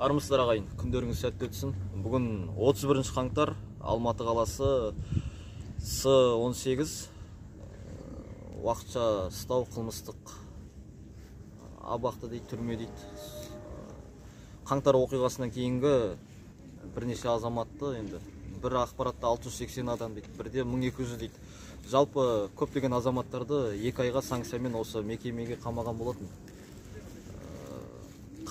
Армысыздар, ағайын, күндеріңіз сәтті өтсін. Бүгін 31 қаңтар, Алматы қаласы С18 уақытша ұстау қылмыстық абақты дейді, түрме дейді. Қаңтар оқиғасынан кейінгі бірнеше азаматты, енді бір ақпаратта 680 адам дейді, бірде 1200 дейді. Жалпы көптеген азаматтарды 2 айға санкциямен осы мекемеге қамаған болатын.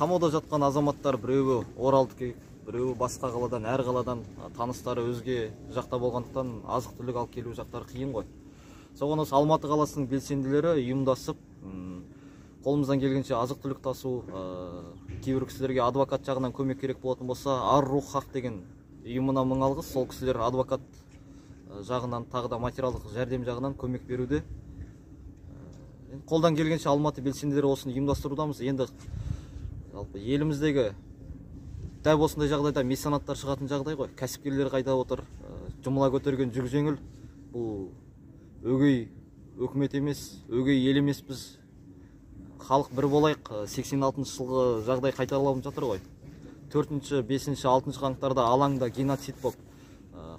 Қамауда жатқан азаматтар біреуі Оралдікі, біреуі басқа қаладан, әр қаладан, таныстары өзге жақта болғандықтан азық-түлік алып келу жақтары қиын ғой. Соған осы Алматы қаласының белсенділері ұйымдасып, қолымыздан келгенше азық-түлік тасу, кейбір кісілерге адвокат жағынан көмек керек болатын болса, Ар Рух Хақ деген ұйымына мың алғыс, сол кісілер адвокат жағынан, тағы да материалдық жәрдем жағынан көмек беруде. Қолдан келгенше Алматы белсенділері осыны ұйымдастырудамыз. Енді жалпы еліміздегі дәп осындай жағдайда меценаттар шығатын жағдай ғой. Кәсіпкерлер қайда отыр, жұмыла көтерген жүк жеңіл. Бұл өгей өкімет емес, өгей ел емеспіз. Халық бір болайық. 86 жылғы жағдай қайталанып жатыр ғой. 4-ші, 5-ші, 6-шы қаңтарда алаңда геноцид болып,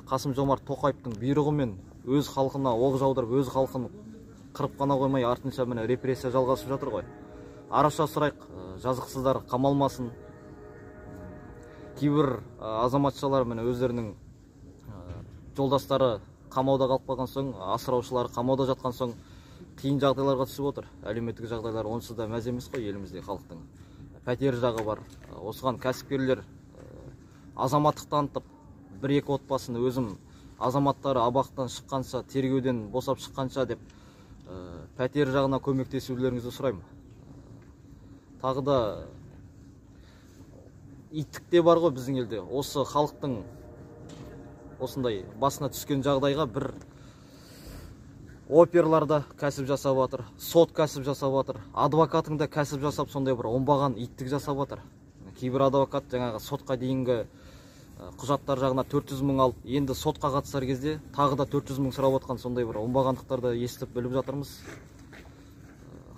Қасым Жомарт Тоқаевтың бұйрығымен өз халқына оқ жаудырып, өз халқын қырып қана қоймай, артынша міне репрессия жалғасып жатыр ғой. Араша сұрайық, жазықсыздар қамалмасын. Кейбір азаматшалар міне өздерінің жолдастары қамауда қалып қалған соң, асыраушылары қамауда жатқан соң қиын жағдайларға түсіп отыр. Әлеуметтік жағдайлар онсыз да мәз емес қой елімізде халықтың. Пәтер жағы бар. Осыған кәсіпкерлер азаматтық танытып, бір-екі отбасын өзім азаматтары абақтан шыққанша, тергеуден босап шыққанша деп пәтер жағына көмектесулеріңізді сұраймын. Тағы да иттік те бар ғой біздің елде. Осы халықтың осындай басына түскен жағдайға бір оперлар да кәсіп жасап жатыр, сот кәсіп жасап жатыр, адвокатың да кәсіп жасап, сондай бір оңбаған иттік жасап жатыр. Кейбір адвокат жаңағы сотқа дейінгі құжаттар жағына 400 мың алып, енді сотқа қатысар кезде тағы да 400 мың сұрап отқан сондай бір оңбағандықтарды естіп біліп жатырмыз.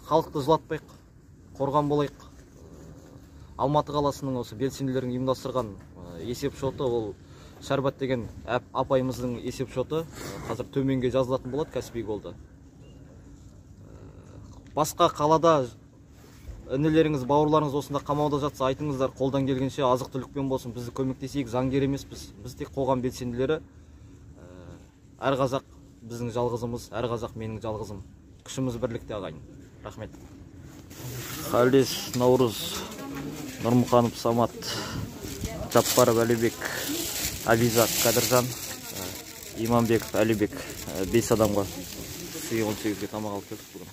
Халықты жылатпайық, қорған болайық. Алматы қаласының осы белсенділерінің ұйымдастырған есеп шоты, ол Шарбат деген апайымыздың есеп шоты, қазір төменге жазылатын болады, Каспий Голды. Басқа қалада інілеріңіз, бауырларыңыз осында қамауда жатса айтыңыздар, қолдан келгенше азық-түлікпен болсын бізді көмектесейік. Заңгер емеспіз, біз тек қоғам белсенділері. Әр қазақ біздің жалғызымыз, әр қазақ менің жалғызым. Күшіміз бірлікте, ағайын. Рахмет. Халис Наурыз, Нұрмұханов Самат, Жаппаров Әлібек, Абизат Кадыржан, Иманбеков Әлібек, 5 адамға 18-ге тамақ алып келдік бүгін.